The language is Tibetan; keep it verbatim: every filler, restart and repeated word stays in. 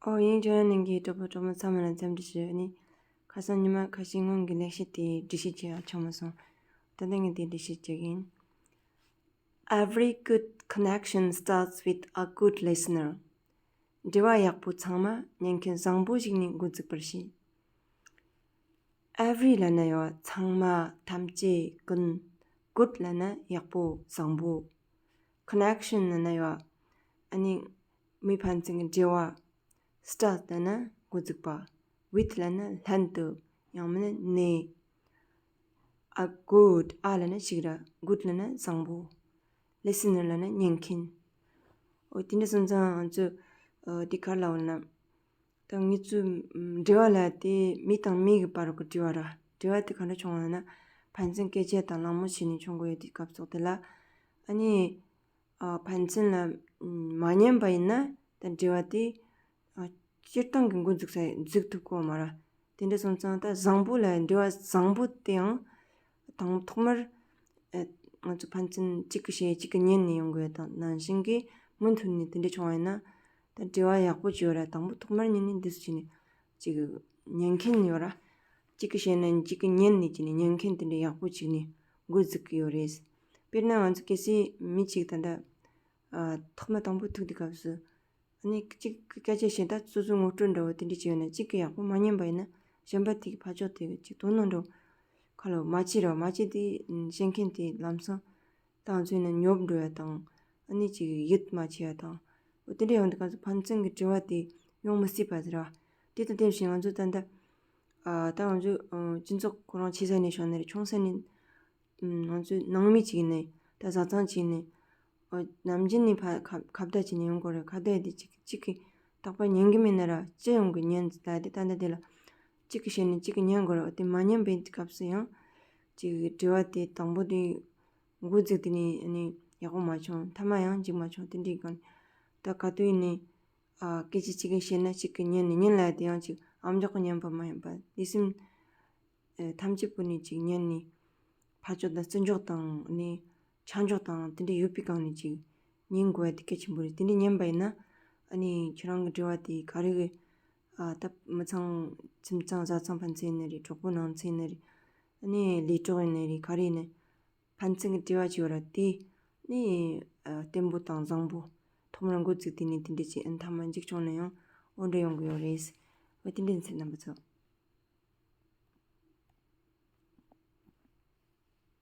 ཨོ་ཡིན། ཇོ་ནང་གི་གྲོགས་པོ་གྲོགས་མོ་ཚང་མ་ལ་འཚམས་འདྲི་ཞུ། ཨ་ནི་ཁ་སང་ཉི་མ་ཁ་ཤས་སྔོན་གྱི་ལེགས་བཤད་དེ་འགྲེལ་བཤད་བྱས་ཡ་ཆགས་མ་སོང་། ད་ལྟ་ངས་དེ་འགྲེལ་བཤད་བྱེད་ཀྱི་ཡིན། Every good connection starts with a good listener. འབྲེལ་བ་ཡག་པོ་ཚང་མ་ཉན་མཁན་བཟང་པོ་ཞིག་ནས་འགོ་འཛུགས་པར་བྱེད། Every ལབ་ན་ཡོད་ཚང་མ་ཐམས་ཅད་ཀུན། Good ལབ་ན་ཡག་པོ་བཟང་པོ། Connection ལབ་ན་ཡོད་ཨ་ནི་མི་ཕན་ཚུན་གྱི་འབྲེལ་བ། Start ལབ་ན་འགོ་འཛུགས་པ། With ལབ་ན་ལྷན་དུ། ཡང་མིན་ན་ནས། A good, a ལབ་ན་ཞིག་ར། Good ལབ་ན་བཟང་པོ། Listener ལབ་ན་ཉན་མཁན། འོ་དེ་འདྲ་སོང་ཙང་ང་ཚོས་ཨ་དེ་ག་རེ་ལབ་དགོས་ན། ད་ང་ཚོས་ཨམ་འབྲེལ་བ་ལབ་དེ་མི་དང་མི་གི་བར་གྱི་འབྲེལ་བ་ར། འབྲེལ་བ་དེ་ག་འདྲ་བྱུང་བ་ལབ་ན། ཕན་ཚུན་སྐད་ཆ་དང་གླེང་མོལ་བྱས་ནས་བྱུང་དགོས་ཡོད་དུས་སྐབས་སོགས་དེ་ལ། ཨ་ནི་ཨ་ཕན་ཚུན་ལ་ཨམ་མ་ཉན་པ་ཡིན་ན་ད་འབྲེལ་བ་དེ་ཨ་སྤྱིར་བཏང་གི་འགོ་འཛུགས་ས་འཛུགས་ཐུབ་ཀྱི་ཡོད་མ་རེད། དེ་འདྲ་སོང་ཙང་ད་བཟང་པོ་ལ་འབྲེལ་བ་བཟང་པོ་དེའང་དང་ཐོག་མར་ཨ་ང་ཚོ་ཕན་ཚུན་གཅིག་གིས་བཤད་གཅིག་གིས་ཉན་ནས་ཡོང་དགོས་དང་། ནང་བཞིན་གྱི་མུ་མཐུད་ནས་དེ་འདྲ་བྱུང་བ་ཡིན་ན། ད་འབྲེལ་བ་ཡག་པོ་ཅིག་ཡོད་ར། དང་པོ་ཐོག་མར་ཉན་ནས་འདི་སུ་བྱས་ནས་ཅིག་ཉན་མཁན་ཡོད་ར། གཅིག་གིས་བཤད་ན་གཅིག་གིས་ཉན་ནས་བྱས་ནས་ཉན་མཁན་དེ་འདྲ་ཡག་པོ་ཅིག་ནས་འགོ་འཛུགས་ཀྱི་ཡོད་རེད། དཔེར་ན་ང་ཚོ་གལ་སྲིད་མི་གཅིག་ད་ལྟ་ཨ་ཐོག་མ་དང་པོ་ཐུག་དུས་སྐབས་སུ། ཨ་ནི་གཅིག་གིས་སྐད་ཆ་བཤད། ད་སོ་སོའི་ངོ་སྤྲོད་འདྲ་བོ་དེ་འདྲ་བྱས་ཡོད་ན་གཅིག་གིས་ཡག་པོ་མ་ཉན་པ་ཡིན་ན། གཞན་པ་དེ་གི་ཕར་ཕྱོགས་དེ་གི་ཅིག་དོ་སྣང་འདྲ་བོ་ཁ་ལོ་མ་བྱེད་ར། མ་བྱེད་དེ་བཤད་མཁན་དེ་ལམ་སང་ད་ང་ཚོ་ཡིན་ན་ཉོབ་འགྲོ་ཡ་དང་། ཨ་ནི་ཅིག་ཡིད་མ་ཆེས་ཡ་དང་། འོ་དེ་འདྲ་ཡོང་དུས་ང་ཚོ་ཕན་ཚུན་གྱི་འབྲེལ་བ་དེ་ཡོང་མི་སྲིད་པ་ཟེར་བ། དེ་དང་དེ་བཞིན་ང་ཚོ་ད་ལྟ་ཨ་ད་ང་ཚོ་ཨ་སྤྱི་ཚོགས་ཁོ་རང་ཆེ་ས་ནས་བྱུང་ན་རེད། ཆུང་ས་ནས་ང་ཚོའི་ནང་མི་གཅིག་ནས་ད་བཟའ་ཚང་གཅིག་ནས་ཨོ་ནམ་རྒྱུན་ནས་ཕ་ཁ་ཁ་བརྡ་བྱས་ནས་ཡོང་དགོས་རེད། ཁ་བརྡ་ཡས་དེ་གཅིག་གཅིག་གིས་རྟག་པར་ཉན་གི་མེད་ན་ར། སྤྱི་ཡོངས་ཀྱི་ཉན་ལ་དེ་ད་ལྟ་དེ་ལ་གཅིག་གིས་བཤད་ནས་གཅིག་གིས་ཉན་དགོས་རེད། དེ་མ་ཉན་པའི་སྐབས་སུ་ཡང་ཅིག་འབྲེལ་བ་དེ་དང་པོ་དེ་འགོ་འཛུགས་དེ་ནས་ནི་ཡག་པོ་མ་བྱུང་། མཐའ་མ་ཡང་འགྲིག་མ་བྱུང་། དེ་འདྲའི་སྒང་ནས་ད་ག་དུས་ཡིན་ནའི་ཨ་སྐད་ཆ་གཅིག་གིས་བཤད་ན་གཅིག་གིས་ཉན་ནས། ཉན་ལ་དེ་ཡང་ཅིག་ཨམ་ཅོག་གི་ཉན་པ་མ་ཡིན་པ། ལུས་སེམས་ཨ་ཐམས་ཅད་པོ་ནས་ཅིག་ཉན་ནས། ཕར་ཕྱོགས་དང་བརྩི་འཇོག་དང་ནི་ཆ་འཇོག་དང་དེ་འདྲ་ཡོད་པའི་སྒང་ནས་ཅིག་ཉན་དགོས་ཡ་དེ་གལ་ཆེན་པོ་རེད། དེ་འདྲ་ཉན་པ་ཡིན་ན་ཨ་ནི་ཁྱེད་རང་གི་འབྲེལ་བ་དེ་ག་རེ་གི་ཨ་ད་མི་ཚང་ཁྱིམ་ཚང་བཟའ་ཚང་ཕན་ཚུན་ཡིན་ན་རེད། གྲོགས་པོ་ནང་ཚན་ཡིན་ན་རེད། ཨ་ནི་ལས་གྲོགས་ཡིན་ན་རེད། ག་རེ་ཡིན་ན་ཕན་ཚུན་གྱི་འབྲེལ་བ་ཅིག་ཡོད་ར། དེ་ནི་ཨ་བརྟན་པོ་དང་བཟང་པོ་ཐོག་མར་འགོ་བཙུགས། དེ་ནས་དེ་འདྲ་ཅིག་ཨ་མཐའ་མ་འཇིག་བྱུང་ན་ཡང་འོ་འདྲ་ཡོང་གི་ཡོད་རེད། འོ་དེ་འདྲ་ཡིན་ཚེ་རྣམ་པ་ཚོ།